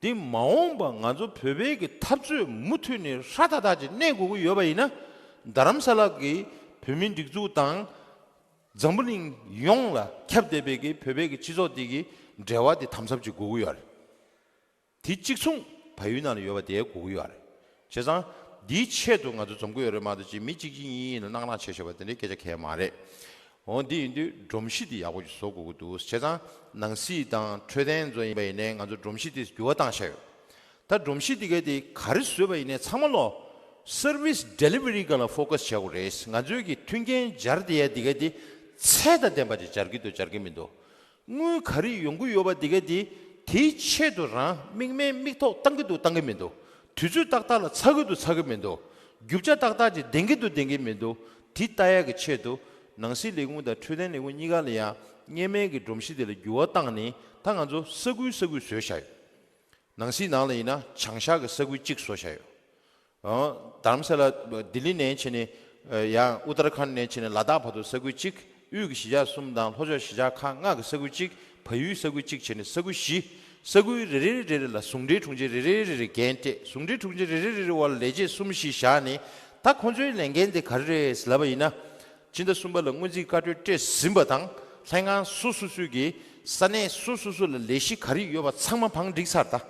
དེ་མ་འོངས་པ་ང་ཚོ་བོད་པའི་གི་འཐབ་རྩོད་མུ་མཐུད་ནས་ཧྲ་ཏག་ཏག་ཅིག་གནས་དགོས་ཀྱི་ཡོད་པ་ཡིན་ན། རྡ་རམ་ས་ལ་གི་བོད་མིའི་སྒྲིག་འཛུགས་དང་། འཛམ་བུ་གླིང་ཡོངས་ལ་ཁྱབ་བསྡད་པའི་གི་བོད་པའི་གི་སྤྱི་ཚོགས་འདི་གི་འབྲེལ་བ་དེ་དམ་ཟབ་ཅིག་དགོས་ཀྱི་ཡོད་རེད། དེ་གཅིག་མཚུངས་བལ་ཡུལ་ནང་ལ་ཡོད་པ་དེ་དགོས་ཀྱི་ཡོད་རེད། བྱས་ཙང་འདིའི་ཆེད་དུ་ང་ཚོ་འཛོམས་ཀྱི་ཡོད་རེད་མ་གཏོགས་ཅིག་མི་གཅིག་གཅིག་གཉིས་གཉིས་ལ་སྣང་སྣང་བྱས་བྱས་པ་དེ་འདྲའི་སྐད་ཆ་གང་ཡང་མ་རེད། འོ་འདི་ཡིན་དུས་སྒྲོམ་གཞི་འདི་ཡག་པོ་ཅིག་བཟོ་དགོས་ཀྱི་འདུག་བྱས་ཙང་ནང་སྲིད་དང་འཕྲོད་བསྟེན་ཚོ་ཡིན་པ་ཡིན་ནའི་ང་ཚོ་སྒྲོམ་གཞི་འདི་འགྱུར་བ་བཏང་བཞག་ཡོད། ད་སྒྲོམ་གཞི་འདི་ག་དེ་ག་རེ་བཟོས་པ་ཡིན་ནའི་ཚང་མ་ལོ་སར་བིས་ཌེ་ལི་ཝ་རི་སྒང་ལ་ཕོ་ཀ་སི་བྱེད་དགོས་རེད། ང་ཚོའི་གི་མཐུན་རྐྱེན་སྦྱར་བསྡད་ཡ་འདི་ག་དེ་ཚད་དང་ལྡན་པ་ཅིག་སྦྱར་གྱི་འདུག་སྦྱར་གྱི་མི་འདུག་དངུལ་ག་རེ་ཡོང་གི་ཡོད་པ་འདི་ག་དེ་དེའི་ཆེད་དུ་རང་དམིགས་མེད་མིག་ཐོག་བཏང་གི་འདུག་བཏང་གི་མི་འདུག་དུས་ཚོད་ཏག་ཏག་ལ་ཚར་གི་འདུག་ཚར་གི་མི་འདུག་རྒྱུ་ཆ་ཏག་ཏག་ཅིག་ལྡན་གི་འདུག་ལྡན་གི་མི་འདུག་དེ་ལྟ་ཡ་གི་ཆེད་དུ་ནང་སྲིད་ལས་ཁུངས་དང་འཕྲོད་བསྟེན་ལས་ཁུངས་གཉིས་ཀ་ལ་ཡང་སྔོན་མའི་གི་སྒྲོམ་གཞི་དེ་ལ་འགྱུར་བ་བཏང་ནས་ད་ང་ཚོ་ས་ཁུལ་ས་ཁུལ་བཟོས་བཞག་ཡོད། ནང་སྲིད་ནང་ལ་ཡིན་ན་བྱང་ཤར་གྱི་ས་ཁུལ་གཅིག་བཟོ་བཞག་ཡོད། ཨང་རྡ་རམ་ས་ལ་ལྡི་ལི་ནས་བྱས་ནས་ཡང་ཨུ་ཏར་ཁཱན་ནས་བྱས་ནས་ལ་དྭགས་བར་དུ་ས་ཁུལ་གཅིག་དབུས་ཀྱི་གཞིས་ཆགས་གསུམ་དང་ལྷོ་ཕྱོགས་གཞིས་ཆགས་ཁག་ལྔ་གི་ས་ཁུལ་གཅིག་བལ་ཡུལ་ས་ཁུལ་གཅིག་བྱས་ནས་ས་ཁུལ་བཞི། ས་ཁུལ་རེ་རེ་རེ་རེ་ལ་ཟུང་འབྲེལ་དྲུང་ཆེ་རེ་རེ་རེ་རེ་འགན་སྤྲད། ཟུང་འབྲེལ་དྲུང་ཆེ་རེ་རེ་རེ་རེ་བར་ལས་བྱེད་གསུམ་བཞི་བཞག་ནས་ད་ཁོང་ཚོའི་ལས་འགན་དེ་ག་རེ་རེད་ལབ་པ་ཡིན་ན། སྤྱི་ཟླ་གསུམ་པ་ལ་སྔོན་རྩིས་བཀའ་འཁྲོལ་སྤྲད་ཟིན་པ་དང་ལྷན་ཁང་སོ་སོ་སོའི་གི་ས་གནས་སོ་སོ་སོ་ལ་ལས་གཞི་ག་རེ་ཡོད་པ་ཚང་མ་བང་བསྒྲིགས་ཚར་ད།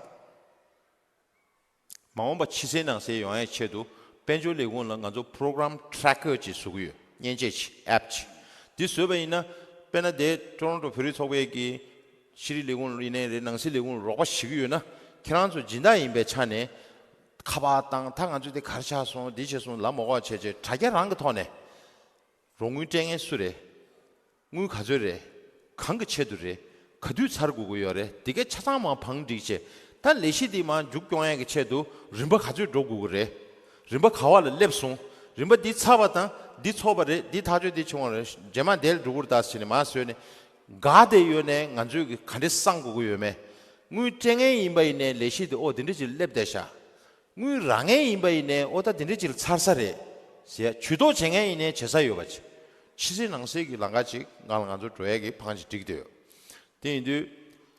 མ་འོངས་པ་ཕྱི་གསལ་ནང་གསལ་ཡོང་ཡའི་ཆེད་དུ་དཔལ་འབྱོར་ལས་ཁུངས་ལ་ང་ཚོ་པོ་རོ་གྷ་རམ་ཊེ་རེ་ཀར་ཅིག་བཟོ་གི་ཡོད། མཉེན་ཆས་ཅིག་ཨེབ་ཅིག་འདི་བཟོས་པ་ཡིན་ན་དཔེར་ན་དེ་ཊོ་རོན་ཊོ་བོད་རིགས་ཚོགས་པའི་གི་ཤེས་རིག་ལས་ཁུངས་ཡིན་ནའི་རེད། ནང་སྲིད་ལས་ཁུངས་ལ་རོགས་པ་བྱེད་ཀྱི་ཡོད་ན་ཁྱེད་རང་ཚོ་སྦྱིན་བདག་ཡིན་པའི་ཆ་ནས་ཁ་པར་བཏང་། ད་ང་ཚོས་དེ་ག་རེ་ཆགས་སོང་། འདི་བྱས་སོང་ལབ་མ་དགོས་པ་བྱས་བྱས་དྲ་རྒྱ་རང་གི་ཐོག་ནས། རོགས་དངུལ་སྤྲད་མཁན་སུ་རེད། དངུལ་ག་ཚོད་རེད། གང་གི་ཆེད་དུ་རེད། ག་དུས་ཚར་དགོས་ཀྱི་ཡོད་རེད། དེ་གའི་ཆ་ཚང་མ་བང་བསྒྲིགས་བྱས། ད་ལས་གཞི་འདི་མར་མཇུག་སྐྱོང་ཡས་ཀྱི་ཆེད་དུ་རིན་པ་ག་ཚོད་འགྲོ་དགོས་ཀྱི་རེད། རིན་པ་ག་བ་ལ་སླེབས་སོང་། རིན་པ་འདི་ཚར་བ་དང་འདི་ཚོགས་པ་རེད། འདི་ཐག་གཅོད་འདི་བྱུང་བ་རེད། རྗེས་མ་དེ་ལ་འགྲོ་དགོས་རེད་ད་ཟེར་ནས་མར་བཟོས་ནས་འགག་བསྡད་ཡོད་ནའི་ང་ཚོས་ཀྱི་ག་འདྲས་བསང་དགོས་ཀྱི་ཡོད་མེད། དངུལ་སྤྲད་མཁན་ཡིན་པ་ཡིན་ནའི་ལས་གཞི་འདི་ཨོ་དེ་འདྲས་ཅིག་སླེབས་བསྡད་ཤག་དངུལ་རག་མཁན་ཡིན་པ་ཡིན་ནའི་ཨོ་ད་དེ་འདྲའི་ཅིག་ལ་ཚར་ས་རེད་ཟེར་ཇུས་གཏོགས་བྱེད་མཁན་ཡིན་ནའི་བྱེད་ས་ཡོད་པ་ཅིག་ཕྱི་གསལ་ནང་གསལ་གྱི་ལམ་ཁ་ཅིག་སྒང་ལ་ང་ཚོ་འགྲོ་ཡས་ཀྱི་བང་ཅིག་བསྒྲིགས་བསྡད་ཡོད། དེ་ཡིན་དུས་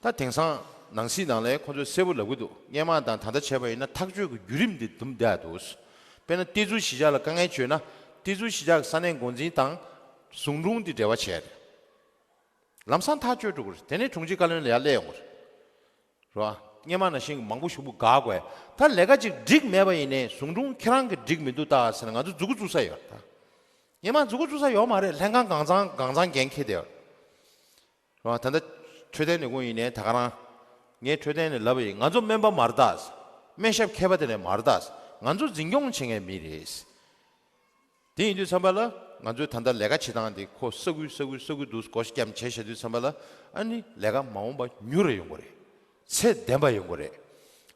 ད་དེང་སང་ནང་སྲིད་ནང་ལ་ཁོ་ཚོས་གསལ་པོ་ལབ་ཀྱི་འདུག་སྔོན་མ་དང་ད་ལྟ་བྱས་པ་ཡིན་ན་ཐག་གཅོད་ཀྱི་བརྒྱུད་རིམ་འདི་འདུམ་བསྡད་འདུག་དཔེར་ན་ཏི་ཛུ་གཞིས་ཆགས་ལ་དཀའ་ངལ་བྱུང་ན་ཏི་ཛུ་གཞིས་ཆགས་ཀྱི་ས་གནས་འགོ་འཛིན་དང་ཟུང་དྲུང་འདི་འབྲེལ་བ་བྱས་རེད། ལམ་སང་ཐག་གཅོད་འགྲོ་གི་རེད། དེ་ནས་དྲུང་ཆེ་བཀའ་བློན་ལ་ཡར་སླེབས་ཡོང་གི་རེད། རེད་བ། སྔོན་མ་ནང་བཞིན་གྱི་མང་པོ་ཞུ་འབུ་དགའ་དགོས། ད་ལས་ཀ་ཅིག་འགྲིག་མེད་པ་ཡིན་ནའི་ཟུང་དྲུང་ཁྱེད་རང་གི་འགྲིག་མི་འདུག་ད་ཟེར་ན་ང་ཚོ་མཛུ་གུ་བཙུགས་ས་ཡོད་ད། སྔོན་མ་མཛུ་གུ་བཙུགས་ས་ཡོད་མ་རེད། ལྷན་ཁང་གང་ཚང་གང་ཚང་འགན་འཁྱེར་བསྡད་ཡོད། རེད་བ། ད་ལྟ་འཕྲོད་བསྟེན་ལས་ཁུངས་ཡིན་ནའི་ད་ག་རང་། ངས་འཕྲོད་བསྟེན་ནས་ལབ་པ་ཡིན། ང་ཚོ་སྨན་པ་མ་རེད་ད། སྨན་ཞབས་མཁས་པ་དེ་ནས་མ་རེད་ད། ང་ཚོ་འཛིན་སྐྱོང་བྱེད་མཁན་མི་རེད། དེ་ཡིན་དུས་ཙམ་པ་ལ་ང་ཚོས་ད་ལྟ་ལས་ཀ་བྱེད་སྟངས་འདི་ཁོ་ས་ཁུལ་ས་ཁུལ་ས་ཁུལ་དུ་བགོ་བཤའ་བརྒྱབ་བྱས་བཞག་དུས་ཙམ་པ་ལ་ཨ་ནི་ལས་ཀ་མ་འོངས་པ་མྱུར་རེ་ཡོང་གི་རེད། ཚད་ལྡན་པ་ཡོང་གི་རེད།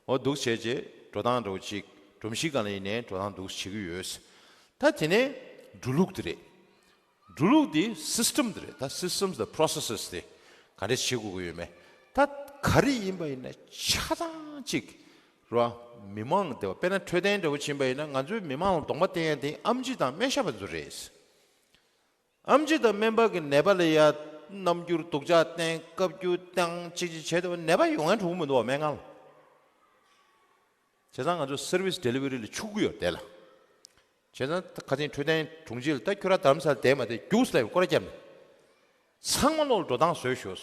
འོ་འདུག་བྱས་རྗེས་འགྲོ་སྟངས་འདྲ་བོ་ཅིག་སྒྲོམ་གཞི་སྒང་ལ་ཡིན་ནའི་འགྲོ་སྟངས་འདུག་བྱེད་ཀྱི་ཡོད། ད་དེ་ནས་འགྲོ་ལུགས་དེ་རེད། འགྲོ་ལུགས་དེ་སིས་ཊམ་དེ་རེད། ད་སིས་ཊམ་དང་པོ་རོ་སེ་སི་དེ་ག་འདྲས་བྱེད་དགོས་ཀྱི་ཡོད་མེད། ད་ག་རེ་ཡིན་པ་ཡིན་ན་ཆ་ཚང་གཅིག་རོ། མི་མང་དེ་བ་དཔེར་ན་འཕྲོད་བསྟེན་འདྲ་བོ་ཕྱིན་པ་ཡིན་ན་ང་ཚོའི་མི་མང་ལ་གདོང་པ་བསྟན་ཡ་དེ་ཨེམ་ཆི་དང་སྨན་ཞབས་པ་ཚོ་རེད། ཨེམ་ཆི་དང་སྨན་པ་གི་ནད་པ་ལ་ཡ་རྣམ་འགྱུར་སྡུག་ཅག་བསྟན་བཀའ་བཀྱོན་བཏང་གཅིག་གཅིག་བྱས་དེ་བ་ནད་པ་ཡོང་ཡ་འགྲོ་གི་མི་འདུག་བ་སྨན་ཁང་ལ། བྱས་ཙང་ང་ཚོ་སར་བིས་ཌེ་ལི་ཝ་རི་ལ་འཆུག་གི་ཡོད་དེ་ལ། བྱས་ཙང་ཁ་སང་འཕྲོད་བསྟེན་དྲུང་ཆེ་ལ་ད་ཁྱོད་རང་རྡ་རམ་ས་ལ་བསྡད་མ་བསྡད་རྒྱུགས་ལ་སྐོར་ར་བརྒྱབ་ནས། ཚང་མ་ལོག་ལ་འགྲོ་སྟངས་བཟོས་ཤོག་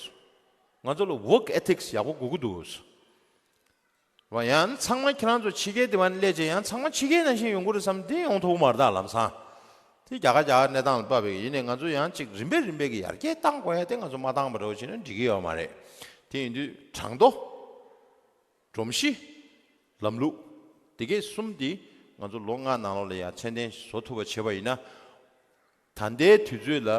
ང་ཚོ་ལ་ཝོརྐ་ཨེ་ཐིག་སི་ཡག་པོ་དགོས་ཀྱི་འདུག །བ་ཡང་ཚང་མ་ཁྱེད་རང་ཚོ་ཕྱི་རྒྱལ་དེ་བ་ནས་སླེབས་བྱས་ཡང་ཚང་མ་ཕྱི་རྒྱལ་ནང་བཞིན་ཡོང་གི་རེད་བསམ་དེ་ཡོང་ཐུབ་ཀྱི་མ་རེད་ད་ལམ་སང་། དེ་རྒྱ་གར་རྒྱ་གར་གནས་སྟངས་ལ་དཔག་པའི་ཡིན་ནའི་ང་ཚོ་ཡང་ཅིག་རིམ་པས་རིམ་པས་ཀྱི་ཡར་རྒྱས་བཏང་དགོས་ཡ་དེ་ང་ཚོ་མ་བཏང་པ་འདྲ་བོ་བྱས་ན་འགྲིག་གི་ཡོད་མ་རེད། དེ་ཡིན་དུས་གྲངས་ཐོ། སྒྲོམ་གཞི། ལམ་ལུགས། དེ་གས་གསུམ་འདི་ང་ཚོ་ལོ་ལྔ་ནང་ལོགས་ལ་ཡང་ཚད་ལྡན་བཟོ་ཐུབ་པ་བྱས་པ་ཡིན་ན། ད་ལྟའི་དུས་ཚོད་ལ་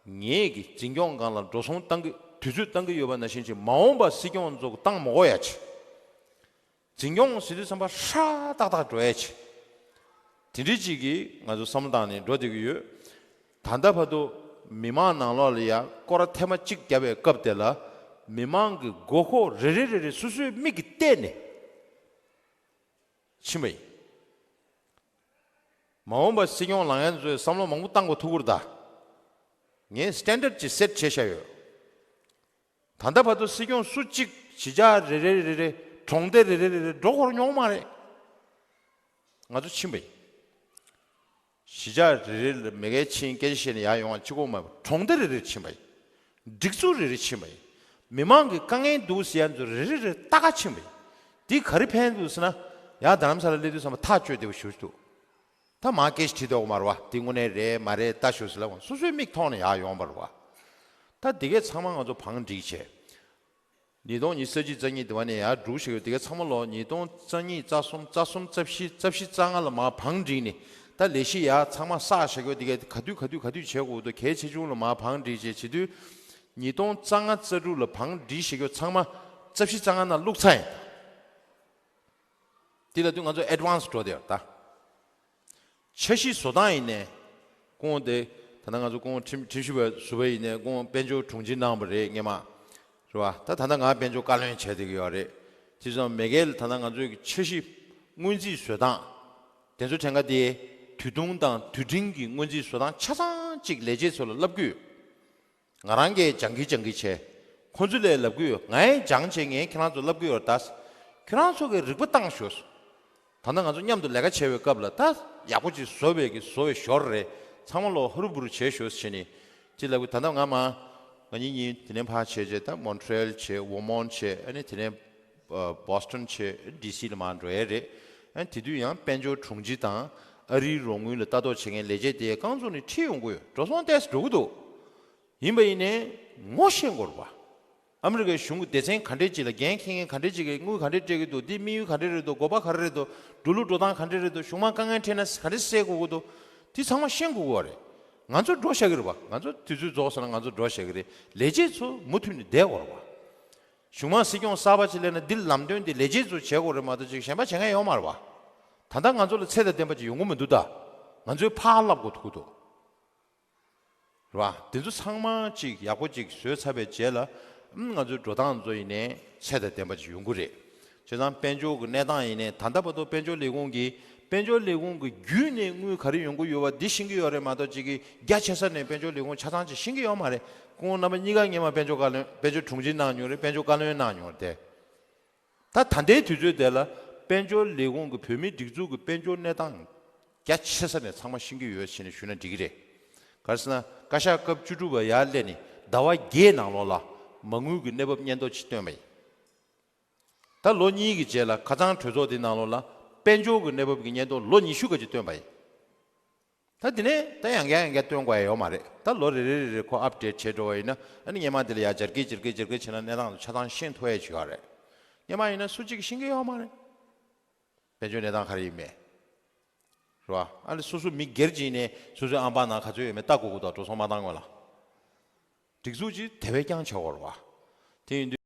ངེད་ཀྱི་འཛིན་སྐྱོང་སྒང་ལ་འགྲོ་སོང་བཏང་གི་དུས་ཚོད་བཏང་གི་ཡོད་པ་ནང་བཞིན་ཅིག་མ་འོངས་པ་སྲིད་སྐྱོང་ཚོ་བཏང་མ་དགོས་ཡ་ཅིག་འཛིན་སྐྱོང་ཟེར་དུས་ཙམ་པ་ཧྲ་ཏག་ཏག་འགྲོ་ཡ་ཅིག་དེ་འདྲའི་ཅིག་གིས་ང་ཚོ་བསམ་བློ་བཏང་ནས་འགྲོ་བསྡད་ཀྱི་ཡོད། ད་ལྟ་བར་དུ་མི་མང་ནང་ལོགས་ལ་ཡ་སྐོར་ར་ཐེངས་མ་གཅིག་བརྒྱབ་པའི་སྐབས་དེ་ལ་ མི་མང་གི་མགོ་སྐོར་རེ་རེ་རེ་རེ་སོ་སོའི་མིག་གིས་བལྟས་ནས་ཕྱིན་པ་ཡིན། མ་འོངས་པ་སྲིད་སྐྱོང་ལངས་མཁན་ཚོས་བསམ་བློ་མང་པོ་བཏང་དགོས་ཐུག་གི་རེད་ད། ངས་སི་ཊན་ཌར་ཌི་ཅིག་སེ་ཊི་བྱས་བཞག་ཡོད། ད་ལྟ་བར་དུ་སྲིད་སྐྱོང་སུ་གཅིག་གཞིས་ཆགས་རེ་རེ་རེ་རེ་གྲོང་སྡེ་རེ་རེ་རེ་རེ་འགྲོ་དགོས་མྱོང་མ་རེད། ང་ཚོ་ཕྱིན་པ་ཡིན། གཞིས་ཆགས་རེ་རེ་ལ་མི་སྒེར་ཕྱིན་སྐད་ཆ་བཤད་ནས་ཡར་ཡོང་བ་གཅིག་པོ་མ་རེད། གྲོང་སྡེ་རེ་རེར་ཕྱིན་པ་ཡིན། སྒྲིག་འཛུགས་རེ་རེར་ཕྱིན་པ་ཡིན། མི་མང་གི་དཀའ་ངལ་འདུག་ཟེར་ཡ་ཚོ་རེ་རེ་རེ་ལྟ་ག་ཕྱིན་པ་ཡིན། འདིས་ག་རེ་ཕན་འདུག་ཟེར་ན། ཡར་རྡ་རམ་ས་ལ་སླེབས་དུས་ཙམ་པ་ཐག་གཅོད་བདེ་པོ་ཞེ་པོ་ཅིག་འདུག་ད་མར་སྐད་ཆ་དྲིས་འདུག་མ་རེད་བ། འདི་དངོས་གནས་རེད་མ་རེད་ལྟ་ཤོག་ཟེར་ལབ་པ། སོ་སོའི་མིག་མཐོང་ནས་ཡར་ཡོང་བ་རེད་བ། ད་འདི་གས་ཚང་མ་ང་ཚོ་བང་སྒྲིག་བྱས། ཉིས་སྟོང་ཉི་ཤུ་རྩ་གཅིག་རྩ་གཉིས་དེ་བ་ནས་ཡར་འགྲོ་བཞག་ཡོད། དེ་ག་ཚང་མ་ལོ་ཉིས་སྟོང་རྩ་གཉིས་རྩ་གསུམ་རྩ་གསུམ་རྩ་བཞི་རྩ་བཞི་རྩ་ལྔ་ལ་མར་བང་བསྒྲིགས་ནས། ད་ལས་གཞི་ཡར་ཚང་མ་བསགས་བཞག་ཡོད། དེ་ག་ག་དུས་ག་དུས་ག་དུས་བྱེད་དགོས་འདུག་གལ་ཆེ་ཆུང་ལ་མར་བང་བསྒྲིགས་བྱས་བྱེད་དུས། ཉིས་སྟོང་རྩ་ལྔ་རྩ་དྲུག་ལ་བང་བསྒྲིགས་བཞག་ཡོད། ཚང་མ་རྩ་བཞི་རྩ་ལྔ་ནང་བླུགས་ཚར་ཡིན། དེ་ལ་དུས་ང་ཚོ་ཨེཌ་ཝན་སི་འགྲོ་བསྡད་ཡོད་ད། འཆར་གཞི་བཟོ་སྟངས་ཡིན་ནའི། ཁོང་དེ་ད་ལྟ་ང་ཚོ་ཁོང་ཁྲིམས་ཁྲིམས་ཞིབ་པ་ཟུར་པ་ཡིན་ནའི་ཁོང་དཔལ་འབྱོར་དྲུང་ཆེ་གནང་བ་རེད་སྔོན་མ། རེད་བ། ད་ད་ལྟ་ང་དཔལ་འབྱོར་བཀའ་བློན་བྱས་བསྡད་ཀྱི་ཡོད་རེད། དེ་ཙང་མེས་རྒྱལ་ལ་ད་ལྟ་ང་ཚོའི་འཆར་གཞི་སྔོན་རྩིས་བཟོ་སྟངས། དེ་ཚོ་ཕྲན་ཁ་དེ་དུས་ཐུང་དང་དུས་འབྲིང་གི་སྔོན་རྩིས་བཟོ་སྟངས་ཆ་ཚང་གཅིག་ལས་བྱེད་ཚོ་ལ་བསླབ་ཀྱི་ཡོད། ང་རང་གིས་སྦྱང་གི་སྦྱང་གི་བྱས། ཁོང་ཚོ་ལས་ལབ་གི་ཡོད། ང་ཡང་སྦྱངས་བྱས་ངས་ཁྱེད་རང་ཚོ་ལབ་གི་ཡོད་ད། ཁྱེད་རང་ཚོ་གིས་རིག་པ་བཏང་ཤོག་ད་ལྟ་ང་ཚོ་མཉམ་དུ་ལས་ཀ་བྱེད་པའི་སྐབས་ལ་ད་ཡག་པོ་ཅིག་བཟོ་བའི་གི་བཟོ་བའི་ཞོར་རེད། ཚང་མ་ལོ་ཧུ་རུ་བུ་རུ་བྱས་ཤོག་ཟེར་ནས་ཅི་ལབ་གི། ད་ལྟ་ང་མ་ང་གཉིས་གཉིས་དེ་ནས་ཕར་བྱས་རྗེས་ད་མོན་ཊི་རེལ་བྱས། ཝོ་མོན་བྱས། ཨ་ནི་དེ་ནས་བོ་སི་ཊོན་བྱས། ཌི་སི་ལ་མར་འགྲོ་ཡས་རེད། ཨ་ནི་དེ་དུས་ཡང་དཔལ་འབྱོར་དྲུང་ཆེ་དང་ཨ་རིའི་རོགས་དངུལ་ལ་ལྟ་རྟོག་བྱེད་མཁན་ལས་བྱེད་དེ་རྐང་བཙུགས་ནས་ཁྲིད་ཡོང་གི་ཡོད། འགྲོ་སོང་ཏོག་ཙམ་འགྲོ་གི་འདུག་ཡིན་པ་ཡིན་ནའི་ངོ་ཤེས་དགོས་རེད་བ། ཨ་མི་རི་ཀའི་གཞུང་གི་སྡེ་ཚན་ག་འདྲས་ཅིག་ལ་འགན་འཁྱེར་མཁན་ག་འདྲས་ཅིག་གིས་དངུལ་ག་འདྲས་སྤྲད་ཀྱི་འདུག་འདི་དམིགས་ཡུལ་ག་འདྲས་རེད་འདུག་འགོ་པ་ག་རེ་རེད་འདུག་འགྲོ་ལུགས་འགྲོ་སྟངས་ག་འདྲས་རེད་འདུག་གཞུང་མང་དཀའ་ངལ་འཕྲད་ན་ག་འདྲས་སེལ་དགོས་ཀྱི་འདུག་འདི་ཚང་མ་ཤེས་དགོས་ཀྱི་རེད། ང་ཚོ་འགྲོ་བཞག་གི་རེད་བ། ང་ཚོ་དུས་ཚོད་རྫོགས་སོང་ན་ང་ཚོ་འགྲོ་བཞག་གི་རེད། ལས་བྱེད་ཚོ་མུ་མཐུད་ནས་བསྡད་དགོས་རེད་བ། གཞུང་མང་སྲིད་སྐྱོང་གསར་པ་ཅིག་སླེབས་ན་འདི་ལམ་སྟོན་འདི་ལས་བྱེད་ཚོ་བྱེད་དགོས་རེད་མ་གཏོགས་ཅིག་གཞན་པ་བྱེད་མཁན་ཡོད་མ་རེད་བ། ད་ལྟ་ང་ཚོ་ལ་ཚད་དང་ལྡན་པ་ཅིག་ཡོང་གི་མི་འདུག་ད། ང་ཚོས་ཕར་བསླབ་དགོས་ཐུག་གི་འདུག་རེད་བ། དེ་ཚོ་ཚང་མ་ཅིག་ཡག་པོ་ཅིག་བཟོས་ཚར་བའི་རྗེས་ལ། ཨམ། ང་ཚོའི་འགྲོ་སྟངས་ཚོ་ཡིན་ནའི་ཚད་དང་ལྡན་པ་ཅིག་ཡོང་གི་རེད། བྱས་ཙང་དཔལ་འབྱོར་གྱི་གནས་སྟངས་ཡིན་ནའི་ད་ལྟ་བར་དུ་དཔལ་འབྱོར་ལས་ཁུངས་ཀྱིས་དཔལ་འབྱོར་ལས་ཁུངས་ཀྱི་བརྒྱུད་ནས་དངུལ་ག་རེ་ཡོང་གི་ཡོད་པ་འདི་ཤེས་ཀྱི་ཡོད་རེད་མ་གཏོགས་ཅིག་གིས་རྒྱ་ཆེ་ས་ནས་དཔལ་འབྱོར་ལས་ཁུངས་ཆ་ཚང་ཅིག་ཤེས་ཀྱི་ཡོད་མ་རེད། ཁོང་རྣམ་པ་གཉིས་ཀ་སྔོན་མ་དཔལ་འབྱོར་བཀའ་བློན། དཔལ་འབྱོར་དྲུང་ཆེ་གནང་མྱོང་རེད། དཔལ་འབྱོར་བཀའ་བློན་གནང་མྱོང་རེད་དེ། ད་ད་ལྟའི་དུས་ཚོད་དེ་ལ་དཔལ་འབྱོར་ལས་ཁུངས་ཀྱི་བོད་མིའི་སྒྲིག་འཛུགས་ཀྱི་དཔལ་འབྱོར་གནས་སྟངས་རྒྱ་ཆེ་ས་ནས་ཚང་མ་ཤེས་ཀྱི་ཡོད་ཅེས་ནས་ཞུས་ན་འགྲིག་གི་རེད། ག་རེ་ཟེར་ན་བཀའ་ཤག་སྐབས་བཅུ་དྲུག་པ་ཡར་སླེབས་ནས་ཟླ་བ་བརྒྱད་ནང་ལོགས་ལ་མ་དངུལ་གྱི་གནས་བབ་སྙན་ཐོ་ཅིག་བཏོན་པ་ཡིན། ད་ལོ་གཉིས་ཀྱི་རྗེས་ལ་ཁ་སང་གྲོས་ཚོགས་དེའི་ནང་ལོགས་ལ་དཔལ་འབྱོར་གྱི་གནས་བབ་ཀྱི་སྙན་ཐོ་ལོ་ཉི་ཤུ་ག་ཅིག་བཏོན་པ་ཡིན། ད་དེ་ནས་ད་ཡང་བསྐྱར་ཡང་བསྐྱར་སྟོན་དགོས་ཡ་ཡོད་མ་རེད། ད་ལོ་རེ་རེ་རེ་རེ་ཁོ་ཨབ་ཌེཊ་བྱས་འགྲོ་བ་ཡིན་ན། ཨ་ནི་སྔོན་མ་དེ་ལ་ཡ་སྦྱར་སྐད་སྦྱར་སྐད་སྦྱར་སྐད་བྱས་ན་གནས་སྟངས་ཆ་ཚང་ཤེས་ཐུབ་ཡ་ཅིག་ཡོད་རེད། སྔོན་མ་ཡིན་ན་སུ་གཅིག་གིས་ཤེས་ཀྱི་ཡོད་མ་རེད། དཔལ་འབྱོར་གནས་སྟངས་ག་རེ་ཡིན་མེད། རེད་བ། ཨ་ནི་སོ་སོ་མི་སྒེར་གྱིས་ནས་སོ་སོའི་ཨང་པ་ནང་ག་ཚོད་ཡོད་མེད་ལྟ་དགོས་ཀྱི་འདུག་འགྲོ་སོང་མ་བཏང་སྔོན་ལ། སྒྲིག་འཛུགས་ཀྱིས་དེ་བས་ཀྱང་བྱེད་དགོས་རེད་བ། དེ་ཡིན་དུས།